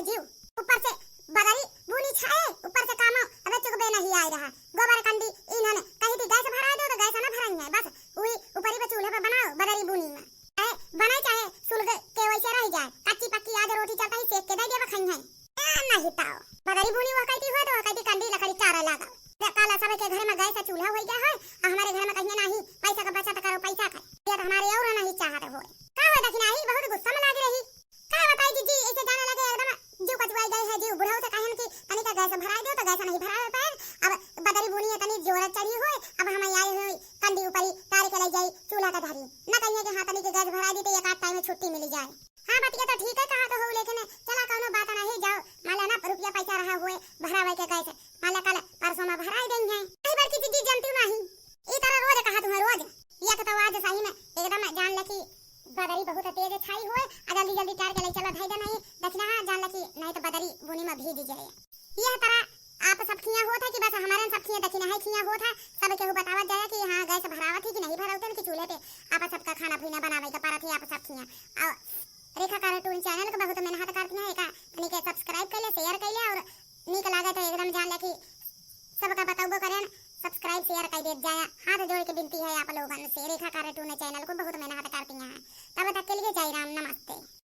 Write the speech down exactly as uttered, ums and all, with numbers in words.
जीव, ऊपर से बदरी बूनी छाए, ऊपर से कामो अबे चुकबे नहीं आए रहा। गोबर कंडी इन्हन कही थी गैस भराए दो तो गैस ना भराई है, बस वही ऊपरी पे चूल्हे पे बनाओ बदरी बूनी में, चाहे बने चाहे सुलग के वैसे रह जाए, कच्ची पक्की आज रोटी चलता ही सेक के दे देबे खाई है। ए, नहीं ताओ, बदरी बूनी वह कहती हुआ तो वह कहती कंडी लकड़ी चारा लागा। काला सब के घर में गैस चूल्हा हो गया है, और हमारे घर में कहिए नहीं पैसा का बचत करो, पैसा का, ये तो हमारे और नहीं चाहत हो। का हो दखिनाही बहुत गुस्सा में लाग रही। का बताई जीजी, ऐसे जाने लगे एकदम जीव कचुआई गए है, जीव बुढ़ऊ से कहन कि तनी का गैस भराए दो तो गैस नहीं भराए पाए। अब बदरी बूनी है तनी जोर चढ़ी होए, अब हम आए हुए कंडी ऊपरी तार के ले जाई चूल्हा का धरी, न कहिए कि हाँ तनी के गैस भराए दी तो एक आध टाइम में छुट्टी मिली जाए। हाँ बतिया तो ठीक है कहा तो हो, लेकिन चला कौनो बात नहीं, जाओ मान ला ना रुपया पैसा रहा हुए भरावे के गैस, मान ला कल परसों में भराए देंगे। नहीं बल्कि जीजी जानती नहीं, ई तरह रोज कहा तुम्हें रोज, एक तो आज सही में एकदम जान ले कि बदरी बहुत तेज छाई होए, आ जल्दी जल्दी टार के ले चला धई दे नहीं, दखिना जान ले कि नहीं तो बदरी बूनी में भीज जाए। यह तरह आप सब खिया होत है कि बस हमारे सब खिया दखिना है खिया होत है, सब केहू बतावत जाए कि हाँ गैस भरावत है कि नहीं भरावत है कि चूल्हे पे आप सबका खाना पीना बनावे का परत है आप सब खिया। और रेखा कार्टून चैनल को बहुत मेहनत करती हैं, एका तनी के सब्सक्राइब कर ले, शेयर कर ले और नीक लागे तो एकदम जान ले कि सबका बतौबो करें, सब्सक्राइब शेयर कर दे जाए। हाथ जोड़ के विनती है आप लोगन से, रेखा कार्टून चैनल को बहुत मेहनत करती हैं। तब तक के लिए जय राम, नमस्ते।